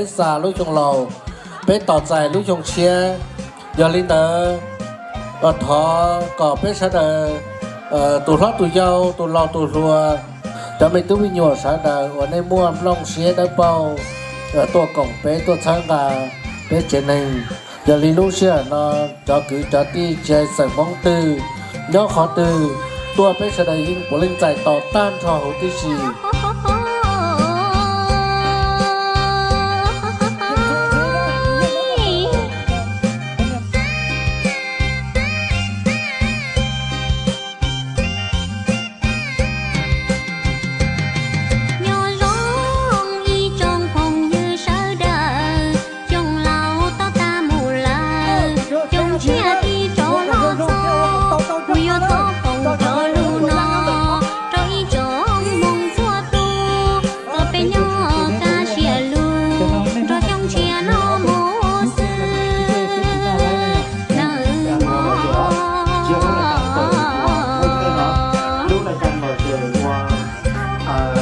peb xa lub xyoo laus, peb tos txais lub xyoo tshiab. Yog li ntawd, thov kom peb sawv daws, tus hlob tus yau, tus laus tus hluas, cov me tub me nyuam sawv daws uas nej muaj nplooj siab dawb paug tuaj koom peb tuaj txhawb nqa peb tsev neeg. Yog li lub sij hawm no cov kwv cov tij tsis hais xeem Hmoob twg, nyob qhov twg tuaj peb sawv daws yeej puav leej txais tos tag nrho huv tib si. Nyob zoo ib tsoom phooj ywg sawv daws, xyoo laus tau tas mus lawm, xyoo tshiab thiaj rov los txog. Kuv yuav thov foom cov lus no rau ib tsoom Hmoob txhua tus, kom peb nyob kaj siab lug nrog xyoo tshiab no mus xwb nawb mog.